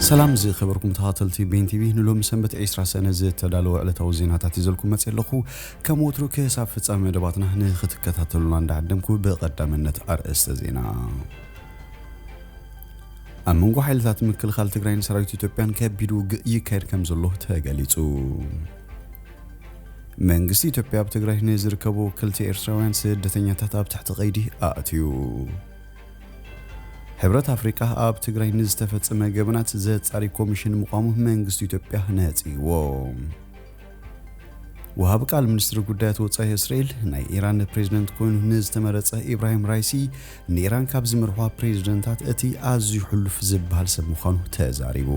ሰላም ዝኸበርኩም ተኸታተልቲ ቤን ቲቪ፣ ንሎሚ ሰንበት ዕስራ ሰነ ዝተዳለወ ዕለታዊ ዜናታት ይዘልኩም መጽእ ኣለኹ። ከም ወትሩ ክሳብ ፍጻሜ መደባትና ንኽትከታተሉና እንዳዓደምኩ ብቐዳምነት ኣርእስተ ዜና። ኣብ መንጎ ሓይልታት ምክልኻል ትግራይን ሰራዊት ኢትዮጵያን ከቢድ ውግእ ይካየድ ከም ዘሎ ተገሊጹ። መንግስቲ ኢትዮጵያ ኣብ ትግራይ ንዝርከቡ ወከልቲ ኤርትራውያን ስደተኛታት ኣብ ትሕቲ ቀይዲ ኣእትዩ። ሕብረት ኣፍሪቃ ኣብ ትግራይ ንዝተፈጸመ ገበናት ዘጻሪ ኮሚሽን ምቋሙ መንግስቲ ኢትዮጵያ ነጺግዎ። ወሃቢ ቃል ሚኒስትሪ ጉዳያት ወጻኢ እስራኤል፣ ናይ ኢራን ፕሬዝደንት ኮይኑ ንዝተመረጸ ኢብራሂም ራይሲ፣ ንኢራን ካብ ዝመርሕዋ ፕሬዝደንታት እቲ ኣዝዩ ሕሉፍ ዝበሃል ሰብ ምዃኑ ተዛሪቡ።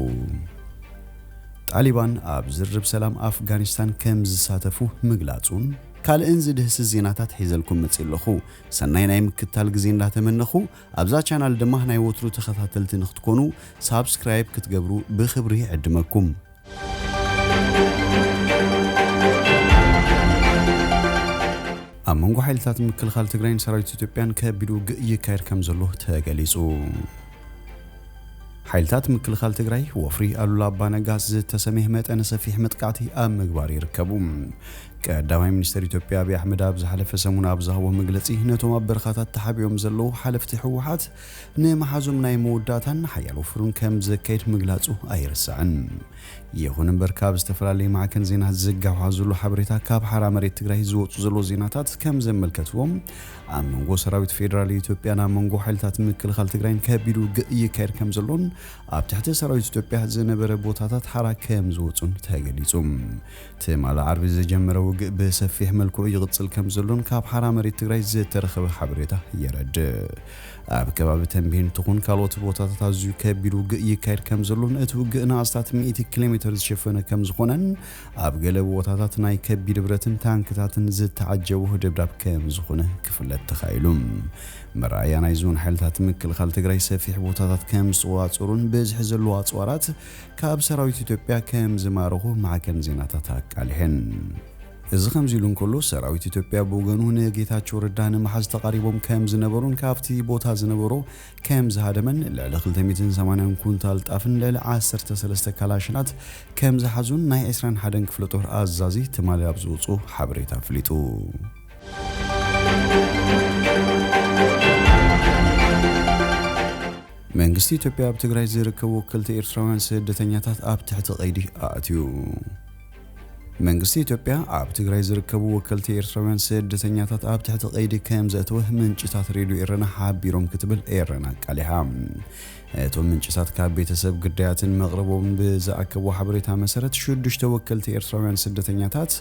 ጣሊባን ኣብ ዝርርብ ሰላም ኣፍጋኒስታን ከም ዝሳተፉ ምግላጹን ካልእን ዝድህስስ ዜናታት ሒዘልኩም መጽእ ኣለኹ። ሰናይ ናይ ምክታል ግዜ እንዳተመነኹ፣ ኣብዛ ቻናል ድማ ናይ ወትሩ ተኸታተልቲ ንክትኮኑ ሳብስክራይብ ክትገብሩ ብኽብሪ ይዕድመኩም። ኣብ መንጎ ሓይልታት ምክልኻል ትግራይን ሰራዊት ኢትዮጵያን ከቢድ ውግእ ይካየድ ከም ዘሎ ተገሊጹ። ሓይልታት ምክልኻል ትግራይ ወፍሪ ኣሉላ ኣባነጋ ዝተሰምየ መጠነ ሰፊሕ መጥቃዕቲ ኣብ ምግባር ይርከቡ። ቀዳማይ ሚኒስትር ኢትዮጵያ ኣብይ ኣሕመድ ኣብ ዝሓለፈ ሰሙን ኣብ ዝሃቦ መግለጺ፣ ነቶም ኣብ በረኻታት ተሓቢኦም ዘለዉ ሓለፍቲ ህወሓት ንመሓዞም ናይ መወዳእታን ሓያሎ ፍሩን ከም ዘካይድ ምግላጹ ኣይርሳዕን። ይኹን እምበር፣ ካብ ዝተፈላለዩ ማዕከን ዜና ዝጋውሓ ዘሎ ሓበሬታ፣ ካብ ሓራ መሬት ትግራይ ዝወጹ ዘሎ ዜናታት ከም ዘመልከትዎም፣ ኣብ መንጎ ሰራዊት ፌደራል ኢትዮጵያን ኣብ መንጎ ሓይልታት ምክልኻል ትግራይን ከቢድ ውግእ ይካየድ ከም ዘሎን፣ ኣብ ትሕቲ ሰራዊት ኢትዮጵያ ዝነበረ ቦታታት ሓራ ከም ዝወጹን ተገሊጹ። ትማሊ ዓርቢ ዝጀመረ ውግእ ብሰፊሕ መልክዑ ይቕጽል ከም ዘሎን ካብ ሓራ መሬት ትግራይ ዝተረኸበ ሓበሬታ የረድእ። ኣብ ከባቢ ተንቤን ትኹን ካልኦት ቦታታት ኣዝዩ ከቢድ ውግእ ይካየድ ከም ዘሎን እቲ ውግእ ንኣስታት ሚእቲ ኪሎ ሜትር ዝሸፈነ ከም ዝኾነን ኣብ ገለ ቦታታት ናይ ከቢድ ብረትን ታንክታትን ዝተዓጀቦ ደብዳብ ከም ዝኾነ ክፍለጥ ተኻኢሉ። መረኣያ ናይዚ እውን ሓይልታት ምክልኻል ትግራይ ሰፊሕ ቦታታት ከም ዝተቆጻጸሩን ብዝሒ ዘለዎ ኣጽዋራት ካብ ሰራዊት ኢትዮጵያ ከም ዝማረኹ ማዕከን ዜናታት ኣቃሊሐን። እዚ ከምዚ ኢሉ እንከሎ፣ ሰራዊት ኢትዮጵያ ብወገኑ ንጌታቸው ረዳ ንምሓዝ ተቓሪቦም ከም ዝነበሩን ካብቲ ቦታ ዝነበሮ ከም ዝሃደመን ልዕሊ ክልተ ሚእትን ሰማንያን ኩንታል ጣፍን ልዕሊ ዓሰርተ ሰለስተ ካላሽናት ከም ዝሓዙን ናይ ዕስራን ሓደን ክፍለ ጦር ኣዛዚ ትማሊ ኣብ ዝወጹ ሓበሬታ ኣፍሊጡ። መንግስቲ ኢትዮጵያ ኣብ ትግራይ ዝርከቡ ወከልቲ ኤርትራውያን ስደተኛታት ኣብ ትሕቲ ቀይዲ ኣእትዩ። መንግስቲ ኢትዮጵያ ኣብ ትግራይ ዝርከቡ ወከልቲ ኤርትራውያን ስደተኛታት ኣብ ትሕቲ ቀይዲ ከም ዘእተወ ምንጭታት ሬድዮ ኤረና ሓቢሮም ክትብል ኤረና ኣቃሊሓ። እቶም ምንጭታት ካብ ቤተሰብ ግዳያትን መቕረቦምን ብዝኣከብዎ ሓበሬታ መሰረት፣ ሽዱሽተ ወከልቲ ኤርትራውያን ስደተኛታት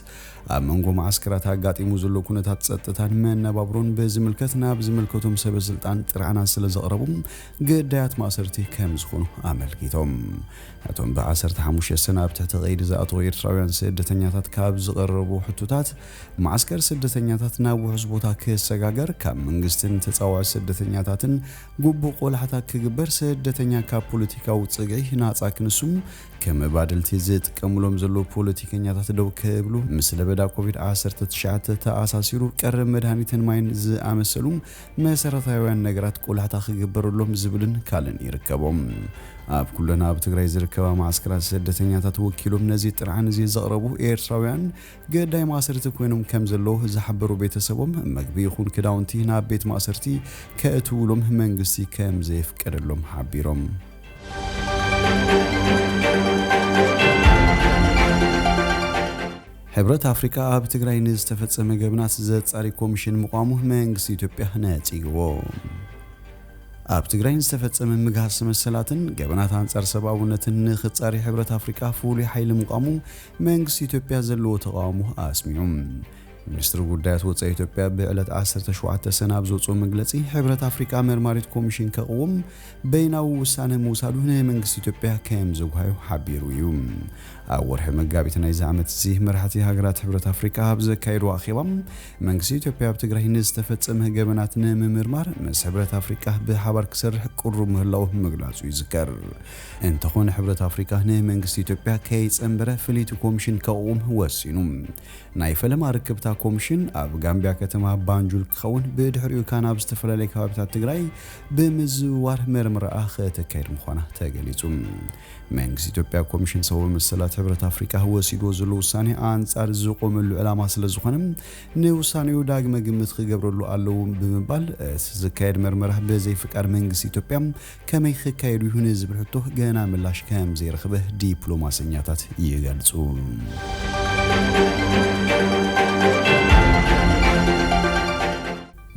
ኣብ መንጎ መዓስከራት ኣጋጢሙ ዘሎ ኩነታት ጸጥታን መነባብሮን ብዝምልከት ናብ ዝምልከቶም ሰበ ስልጣን ጥርዓናት ስለ ዘቕረቡ ግዳያት ማእሰርቲ ከም ዝኾኑ ኣመልኪቶም። እቶም ብ ዓሰርተ ሓሙሽተ ሰነ ኣብ ትሕቲ ቀይዲ ዝኣተዉ ኤርትራውያን ስደተኛታት ካብ ዝቐረቡ ሕቶታት፣ መዓስከር ስደተኛታት ናብ ውሑስ ቦታ ክሰጋገር፣ ካብ መንግስትን ተጻዋዒ ስደተኛታትን ግቡእ ቆላሕታ ክግበር፣ ስደተኛ ካብ ፖለቲካዊ ጽግዒ ናጻ ክንሱ፣ ከመባድልቲ ዝጥቀሙሎም ዘለዉ ፖለቲከኛታት ደው ክብሉ፣ ምስ ለበዳ ኮቪድ ዓሰርተ ትሽዓተ ተኣሳሲሩ ቀረብ መድሃኒትን ማይን ዝኣመሰሉ መሰረታውያን ነገራት ቆላሕታ ክግበረሎም ዝብልን ካልእን ይርከቦም። ኣብ ኩለን ኣብ ትግራይ ዝርከባ መዓስከራት ስደተኛታት ወኪሎም ነዚ ጥርዓን እዚ ዘቕረቡ ኤርትራውያን፣ ገዳይ ማእሰርቲ ኮይኖም ከም ዘለዉ ዝሓበሩ ቤተሰቦም፣ መግቢ ይኹን ክዳውንቲ ናብ ቤት ማእሰርቲ ከእትውሎም መንግስቲ ከም ዘየፍቀደሎም ሓቢሮም። ሕብረት ኣፍሪቃ ኣብ ትግራይ ንዝተፈጸመ ገበናት ዘጻሪ ኮሚሽን ምቋሙ መንግስቲ ኢትዮጵያ ነጺግዎ። ኣብ ትግራይ ንዝተፈጸመ ምግሃስ መሰላትን ገበናት ኣንጻር ሰብኣውነትን ንኽጻሪ ሕብረት ኣፍሪቃ ፍሉይ ሓይሊ ምቋሙ መንግስቲ ኢትዮጵያ ዘለዎ ተቓውሞ ኣስሚዑ። ሚኒስትሪ ጉዳያት ወጻኢ ኢትዮጵያ ብዕለት ዓሰርተ ሸውዓተ ሰነ ኣብ ዘውጽኦ መግለጺ፣ ሕብረት ኣፍሪቃ መርማሪት ኮሚሽን ከቕውም በይናዊ ውሳነ ምውሳዱ ንመንግስቲ ኢትዮጵያ ከም ዘጉሃዮ ሓቢሩ እዩ። ኣብ ወርሒ መጋቢት ናይዚ ዓመት እዚ፣ መራሕቲ ሃገራት ሕብረት ኣፍሪቃ ኣብ ዘካየድዎ ኣኼባ፣ መንግስቲ ኢትዮጵያ ኣብ ትግራይ ንዝተፈጸመ ገበናት ንምምርማር ምስ ሕብረት ኣፍሪቃ ብሓባር ክሰርሕ ቅሩብ ምህላዉ ምግላጹ ይዝከር። እንተኾነ፣ ሕብረት ኣፍሪቃ ንመንግስቲ ኢትዮጵያ ከይጸንበረ ፍልይቲ ኮሚሽን ከቕውም ወሲኑ። ናይ ፈለማ ርክብታ ኮሚሽን ኣብ ጋምቢያ ከተማ ባንጁል ክኸውን፣ ብድሕሪኡ ከኣ ናብ ዝተፈላለዩ ከባቢታት ትግራይ ብምዝውዋር መርመራኣ ከተካይድ ምዃና ተገሊጹ። መንግስቲ ኢትዮጵያ ኮሚሽን ሰብኣዊ መሰላት ሕብረት ኣፍሪቃ ወሲድዎ ዘሎ ውሳኔ ኣንጻር ዝቖመሉ ዕላማ ስለ ዝኾነ፣ ንውሳኔኡ ዳግመ ግምት ክገብረሉ ኣለዎ ብምባል፣ እቲ ዝካየድ መርመራ ብዘይ ፍቃድ መንግስቲ ኢትዮጵያ ከመይ ክካየድ እዩ ንዝብል ሕቶ ገና ምላሽ ከም ዘይረኽበ ዲፕሎማሰኛታት ይገልጹ።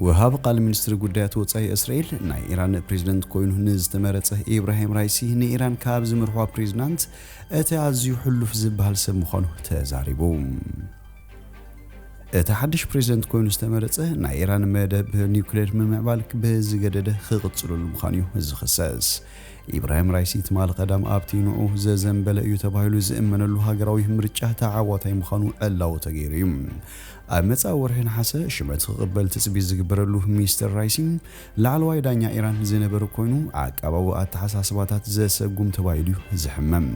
ወሃቢ ቃል ሚኒስትሪ ጉዳያት ወጻኢ እስራኤል፣ ናይ ኢራን ፕሬዝደንት ኮይኑ ንዝተመረጸ ኢብራሂም ራይሲ ንኢራን ካብ ዝመርሕዋ ፕሬዝዳንት እቲ ኣዝዩ ሕሉፍ ዝበሃል ሰብ ምዃኑ ተዛሪቡ። እቲ ሓድሽ ፕሬዝደንት ኮይኑ ዝተመረጸ፣ ናይ ኢራን መደብ ኒውክሌር ምምዕባል ብዝገደደ ክቕጽለሉ ምዃኑ እዩ ዝኽሰስ። ኢብራሂም ራይሲ ትማሊ ቀዳም ኣብቲ ንዑ ዘዘንበለ እዩ ተባሂሉ ዝእመነሉ ሃገራዊ ምርጫ ተዓዋታይ ምዃኑ ዕላዊ ተገይሩ እዩ። ኣብ መጻኢ ወርሒ ነሓሰ ሽመት ክቕበል ትጽቢት ዝግበረሉ ሚስተር ራይሲ፣ ላዕለዋይ ዳኛ ኢራን ዝነበረ ኮይኑ፣ ዓቃባዊ ኣተሓሳስባታት ዘሰጉም ተባሂሉ እዩ ዝሕመም።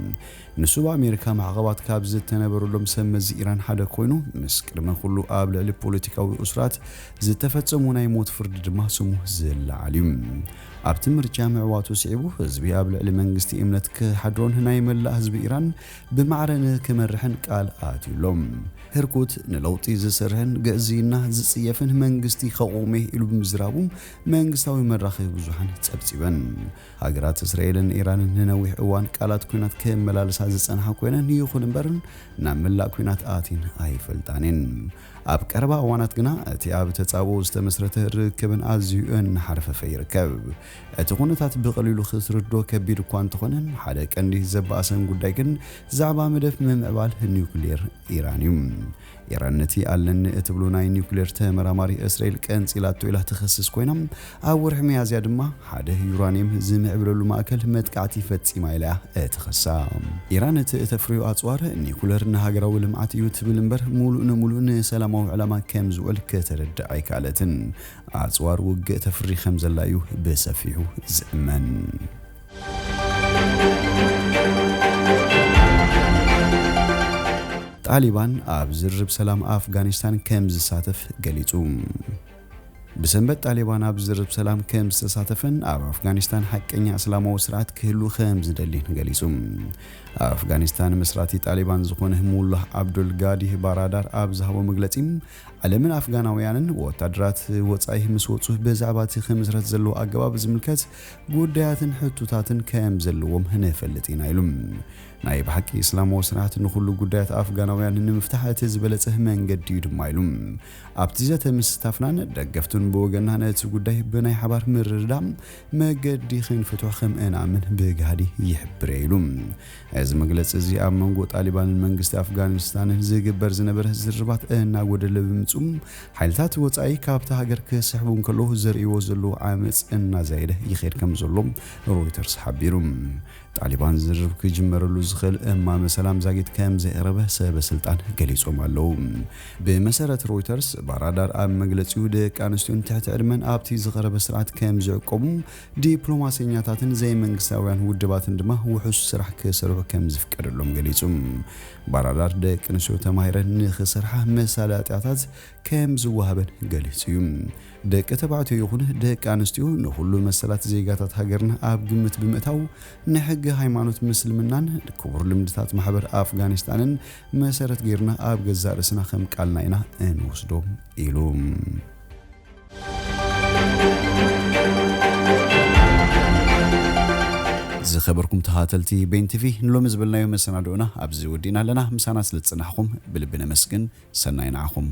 ንሱ ብኣሜሪካ ማዕቐባት ካብ ዝተነበረሎም ሰብ መዚ ኢራን ሓደ ኮይኑ፣ ምስ ቅድመ ኩሉ ኣብ ልዕሊ ፖለቲካዊ እሱራት ዝተፈጸሙ ናይ ሞት ፍርዲ ድማ ስሙ ዝለዓል እዩ። ኣብቲ ምርጫ ምዕዋቱ ስዒቡ፣ ህዝቢ ኣብ ልዕሊ መንግስቲ እምነት ክሓድሮን ናይ መላእ ህዝቢ ኢራን ብማዕረ ንክመርሕን ቃል ኣትዩሎም። ህርኩት ንለውጢ ዝሰርሕን ግዕዝይና ዝጽየፍን መንግስቲ ከቑሜ ኢሉ ብምዝራቡ መንግስታዊ መራኸቢ ብዙሓን ጸብጺበን። ሃገራት እስራኤልን ኢራንን ንነዊሕ እዋን ቃላት ኲናት ክመላለሳ ዝጸንሓ ኮይነን፣ ይኹን እምበር ናብ መላእ ኲናት ኣትየን ኣይፈልጣንን። ኣብ ቀረባ እዋናት ግና እቲ ኣብ ተጻብኦ ዝተመስረተ ርክብን ኣዝዩ እናሓርፈፈ ይርከብ። እቲ ኩነታት ብቐሊሉ ክትርዶ ከቢድ እኳ እንተኾነ፣ ሓደ ቀንዲ ዘባእሰን ጉዳይ ግን ዛዕባ መደብ ምምዕባል ኒውክሌር ኢራን እዩ። ኢራን ነቲ ኣለኒ እትብሎ ናይ ኒውክሌር ተመራማሪ እስራኤል ቀንጺላቶ ኢላ ትኸስስ ኮይና፣ ኣብ ወርሒ ሚያዝያ ድማ ሓደ ዩራኒየም ዝምዕብለሉ ማእከል መጥቃዕቲ ፈጺማ ኢላ እያ እትኸሳ። ኢራን እቲ እተፍርዮ ኣጽዋር ኒውክሌር ንሃገራዊ ልምዓት እዩ ትብል እምበር፣ ሙሉእ ንሙሉእ ንሰላማዊ ዕላማ ከም ዝውዕል ከተረድእ ኣይከኣለትን። ኣጽዋር ውግእ ተፍሪ ከም ዘላ እዩ ብሰፊሑ ዝእመን። ጣሊባን ኣብ ዝርርብ ሰላም ኣፍጋኒስታን ከም ዝሳተፍ ገሊጹ። ብሰንበት ጣሊባን ኣብ ዝርርብ ሰላም ከም ዝተሳተፈን ኣብ ኣፍጋኒስታን ሓቀኛ እስላማዊ ስርዓት ክህሉ ከም ዝደሊን ገሊጹ። ኣብ ኣፍጋኒስታን መስራቲ ጣሊባን ዝኾነ ሙላህ ዓብዱል ጋዲ ባራዳር ኣብ ዝሃቦ መግለጺ፣ ዓለምን ኣፍጋናውያንን ወታደራት ወጻኢ ምስ ወጹ ብዛዕባ እቲ ክምስረት ዘለዎ ኣገባብ ዝምልከት ጉዳያትን ሕቶታትን ከም ዘለዎም ንፈልጥ ኢና ኢሉ። ናይ ብሓቂ እስላማዊ ስርዓት ንኹሉ ጉዳያት ኣፍጋናውያን ንምፍታሕ እቲ ዝበለጸ መንገዲ እዩ ድማ ኢሉ። ኣብቲ ዘተ ምስታፍናን ደገፍቱን ብወገንና ነቲ ጉዳይ ብናይ ሓባር ምርድዳእ መገዲ ክንፍትሖ ከም እንኣምን ብጋህዲ ይሕብር እየ ኢሉ። እዚ መግለጺ እዚ ኣብ መንጎ ጣሊባንን መንግስቲ ኣፍጋኒስታንን ዝግበር ዝነበረ ዝርርባት እናጎደለ ብምጹ፣ ሓይልታት ወጻኢ ካብታ ሃገር ክስሕቡ እንከለዉ ዘርእይዎ ዘለዉ ዓመጽ እናዛየደ ይኸይድ ከም ዘሎ ሮይተርስ ሓቢሩ። ጣሊባን ዝርርብ ክጅመረሉ ዝኽእል እማመ ሰላም ዛጊት ከም ዘየቕረበ ሰበ ስልጣን ገሊጾም ኣለዉ። ብመሰረት ሮይተርስ፣ ባራዳር ኣብ መግለጺኡ ደቂ ኣንስትዮን ትሕቲ ዕድመን ኣብቲ ዝቐረበ ስርዓት ከም ዝዕቀቡ፣ ዲፕሎማሰኛታትን ዘይመንግስታውያን ውድባትን ድማ ውሑስ ስራሕ ክሰርሑ ከም ዝፍቀደሎም ገሊጹ። ባራዳር ደቂ ኣንስትዮ ተማሂረን ንኽሰርሓ መሳለጥያታት ከም ዝወሃበን ገሊጹ እዩ። ደቂ ተባዕትዮ ይኹን ደቂ ኣንስትዮ ንኹሉ መሰላት ዜጋታት ሃገርና ኣብ ግምት ብምእታው ንሕጊ ሃይማኖት ምስልምናን ክቡር ልምድታት ማሕበር ኣፍጋኒስታንን መሰረት ጌርና ኣብ ገዛእ ርእስና ከም ቃልና ኢና እንወስዶ ኢሉ። ዝኸበርኩም ተኸታተልቲ ቤን ቲቪ፣ ንሎሚ ዝበልናዮ መሰናድኦና ኣብዚ ወዲእና ኣለና። ምሳና ስለ ዝጸናሕኩም ብልቢ ነመስግን። ሰናይ ንዓኹም።